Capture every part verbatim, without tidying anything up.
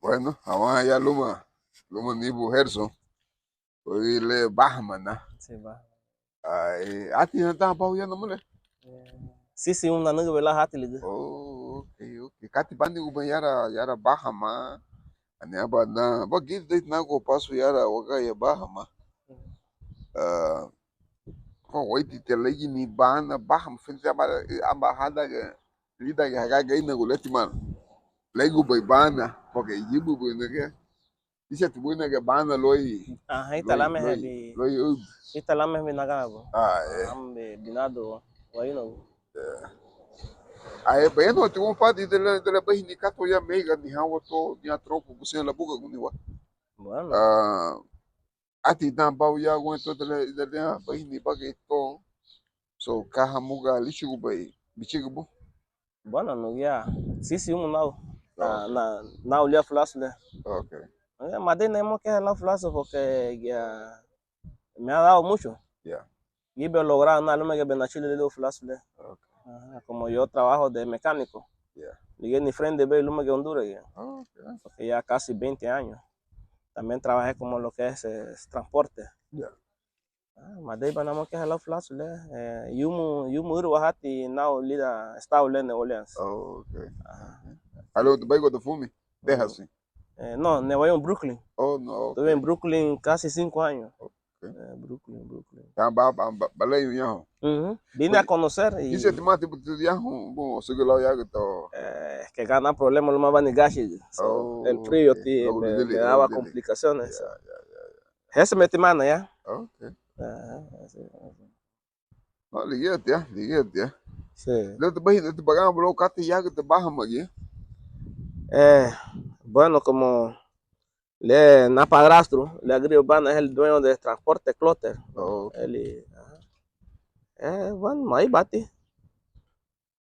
Bueno, awaya luma, luma nibu Herson, oi le Bahama na. Sí, Bahama. Ai, ati na dan bau ya na mule? Eh, sí, sí, un nanügübei lan hati ligía. Oh, ok, ok. Kati bani uba yara, yara Bahama. Ani aba na, ba gidi dei na go pasu yara wagaya Bahama. Ah, ko waiti te legi ni bana Bahama, fenti aba, aba hada ga, lida ga haga ga ina guleti man. Legu bai bana, porque yibu bai na ga. Ise tu bai na ga bana loi. Aha, ita loi, lame loi, hebi. Loi ub. Ita lame hebi nagana go. Ah, eh. Am be binado, waino. Eh. Ah, eh, bayano ti un padi de la, de la bai ni kato ya meiga ni hawa to, ni atropo, gusen la buga guni wa. Bueno. Ah, ati dan bau ya gu entonces le, le, le, bai ni baga to. So, ka hamuga lichugubei bichigubu. Bueno, nuguya, sisi humu nau. Oh. Na, na, nau lia fulasu le. Ok. Eh, madei na mo ke lau fulasu porque ya me ha dado mucho. Ya. Gibe lograr na luma gibe na chile le fulasu le. Ok. Ajá, como yo trabajo de mecánico. Ya. Ligía ni frente be luma gibe Honduras ya. Ok. Porque ya casi veinte años. También trabajé como lo que es, eh, transporte. Ya. Ah, madei ba na mo ke lau fulasu le, eh, yumu, yumu ürüwa hati nau lida estado le Nueva Orleans. Oh, ok. Ajá. Alo, tu bai go tu fumi? Texas, sí. Eh, no, Nueva York, Brooklyn. Oh, no, ok. Estuve en Brooklyn casi cinco años. Ok. Eh, Brooklyn, Brooklyn. Ya, ba, ba, ba, ba le yu ya. Ujú. Vine a conocer y... Ise ti mati tu ya, bon, sigue lo ya que to. Eh, es que gana problema lo más van y gashi. So, oh, el frío, ok, ti, me, me daba complicaciones. Ya, ya, ya, ya. Heseme ti mana ya. Ok. Ajá, así, así. No, ligía ti ya, ligía ti ya. Sí. Leo ti bahi, leo ti bagama, bro, kati ya que te baja magi. Eh, bueno, como le na padrastro, le agrio bana es el dueño de transporte Clotter. Oh, ok. Él y, ajá. Eh, bueno, ahí bati.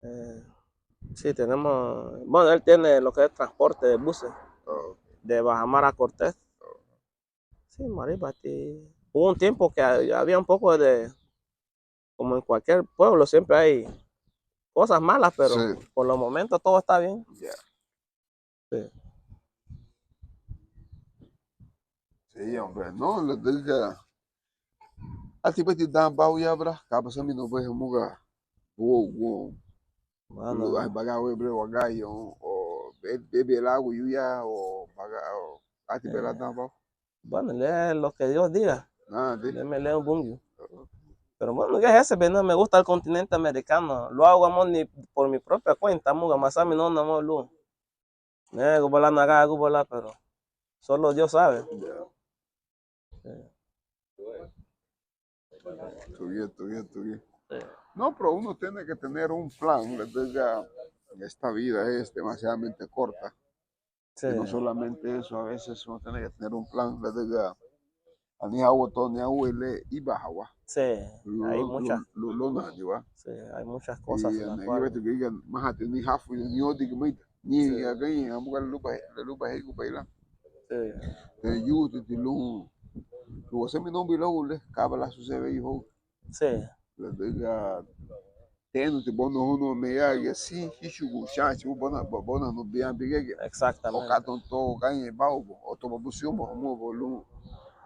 Eh, sí, tenemos, bueno, él tiene lo que es transporte de buses, oh, ok, de Bajamar a Cortés. Oh. Sí, Maribati. Hubo un tiempo que ha-, había un poco de, como en cualquier pueblo, siempre hay cosas malas, pero sí, por los momentos todo está bien. Ya. Sí. Sí, hombre, no, le diga. Ati beti dan bau ya bra, kaba sami no bai hamuga. Wo, wo. Bueno. Lu, ay, baga we bre wagayo, o be-, bebe lagu yuya, o baga, o ati bela dan bau. Bueno, le lo que Dios diga. Ah, di. Le me leo Bungiu. Pero bueno, ya ese, no me gusta el continente americano. Lo hago, amor, ni por mi propia cuenta, muga, masami no, no, lu. Neguba lan nagaguba lan, pero solo Dios sabe. Ya. Sí. Tuguya, tuguya, tuguya. Sí. No, pero uno tiene que tener un plan, le diga, esta vida es demasiadamente corta. Sí. Y no solamente eso, a veces uno tiene que tener un plan, le diga, ani hawa to, ni hawa le iba hawa. Sí, hay muchas. Lo, lo, lo, lo na diwa. Sí, hay muchas cosas en las cuales. Ni hafu, ni odi que me ni agañe, amuga luba, luba hegu baila. Sí. Te yuti ti lun. Lu wasemi nombi luagu le, kaba la susebe yu hou. Sí. Le diga, tenu ti bono hunu me ya, ya si, hichugu, chanchi, bona, bona no bian bigege. Exactamente. O katon to gañe bau, o to babusión, bo, mo, bo, lun.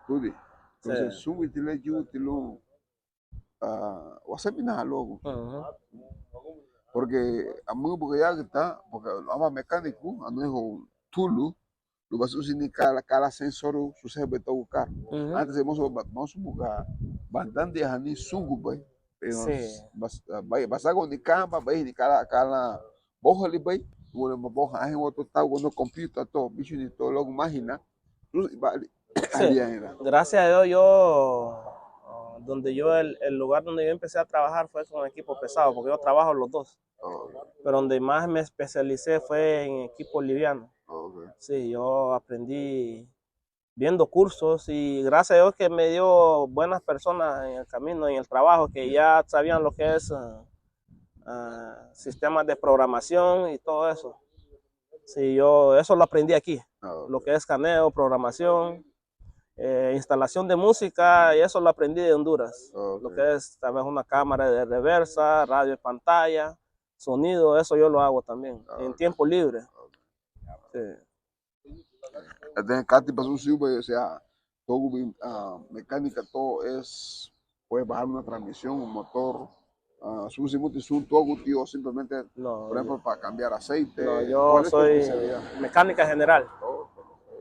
Tudi. Entonces, sí, sungi ti le yuti lun. Ah, wasabina luagu. Ujú. Porque amübuga yagüta, porque aba mecánico, anueho tulu, lun basusi ni kala, kala sensor susebe togu carro. Ujú. Antes de mosu, ba-, mosu buga, bandandi hani sungu bai. Pero sí, bas-, ah, bai, basago ni kamba, bai ni kala, kala, bohali bai, una ma boha, ahi woto tau, no computer to, bichu ni to, luagu máquina, Sí, gracias a Dios, yo, donde yo, el, el lugar donde yo empecé a trabajar fue con equipo pesado, porque yo trabajo los dos. Oh. Pero donde más me especialicé fue en equipo liviano. Oh, ok. Sí, yo aprendí viendo cursos y gracias a Dios que me dio buenas personas en el camino, en el trabajo, que ya sabían lo que es, ah, ah, sistemas de programación y todo eso. Sí, yo eso lo aprendí aquí. Ah, ok. Lo que es escaneo, programación, eh, instalación de música, y eso lo aprendí de Honduras. Ah, ok. Lo que es tal vez una cámara de reversa, radio de pantalla, sonido, eso yo lo hago también, ah, en tiempo libre. Ah, ok. Sí. Katei ba sun siuba, o sea, tuagu, ah, mecánica, todo es, puede bajar una transmisión, un motor, ah, sun simuti sun tuaguti o simplemente, no, por ejemplo, para cambiar aceite. No, yo soy mecánica general.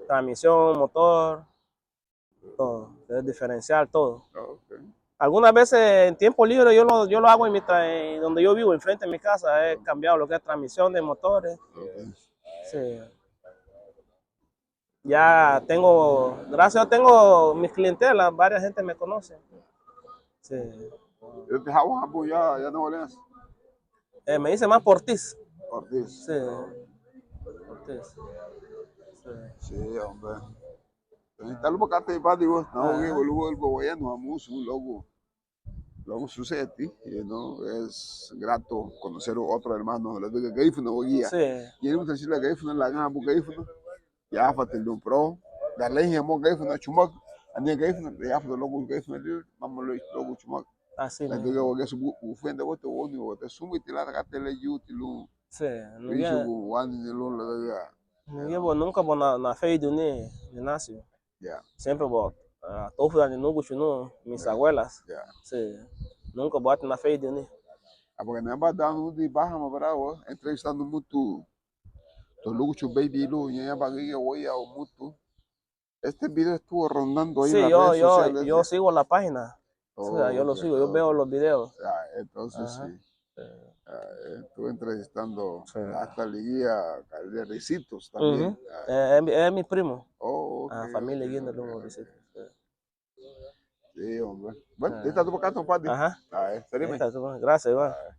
Transmisión, motor, todo, el diferencial, todo. Ah, ok. Algunas veces en tiempo libre yo lo, yo lo hago en mi tra-, en donde yo vivo, enfrente de mi casa, he cambiado lo que es transmisión de motores. Ok. Sí. Ya tengo, gracias a Dios tengo mi clientela, varias gente me conoce. Sí. ¿Desde Hawái ya, ya Nueva Orleans? Eh, me dice más Ortiz. Ortiz. Sí. Ortiz. Sí. Sí, hombre. Entonces, tal vez acá te va, digo, no, ah, digo, luego el gobierno, vamos, un loco. Luego sucede, you know, es grato conocer otro hermano, ladüga Garífuna wagía. Sí. Ñein mutu achülü Garífuna, lagánbu Garífuna, yáfati lun pro, dan le ñein mo Garífuna chumagu, ani Garífuna, yáfati luagu Garífuna lun, mama luagu chumagu. Así mismo. Ladüga wagía subu, ufuendeguati wóuniwa, te sumiti lan katei le yuti lun. Sí, wíchugun wani lun ladüga. Nunca bo na, na fe de ni, ni nacio. Ya. Siempre bo, ah, tófudani núguchu nun, mis abuelas. Ya. Sí. Nunca bo ati na fe de ni. Abaga naba dan di baja ma bravo, entrevistando mutu. To luguchu baby lu, ya ba giga woya o mutu. Este video estuvo rondando ahí en las redes sociales. Sí, yo, yo, yo sigo la página. O sea, yo lo sigo, yo veo los videos. Ah, entonces sí. Ah, eh, estuve entrevistando hasta ligía, al de Ricitos también. Ah. Eh, es mi, es mi primo. Oh, ok, familia ok, Guinda, ok, luego ok. Ricitos, sí. Sí, hombre. Bueno, ahí está tu bocata, compadre. Ajá. Ah, eh, sereme. Ahí está tu, gracias, igual. Ah, eh.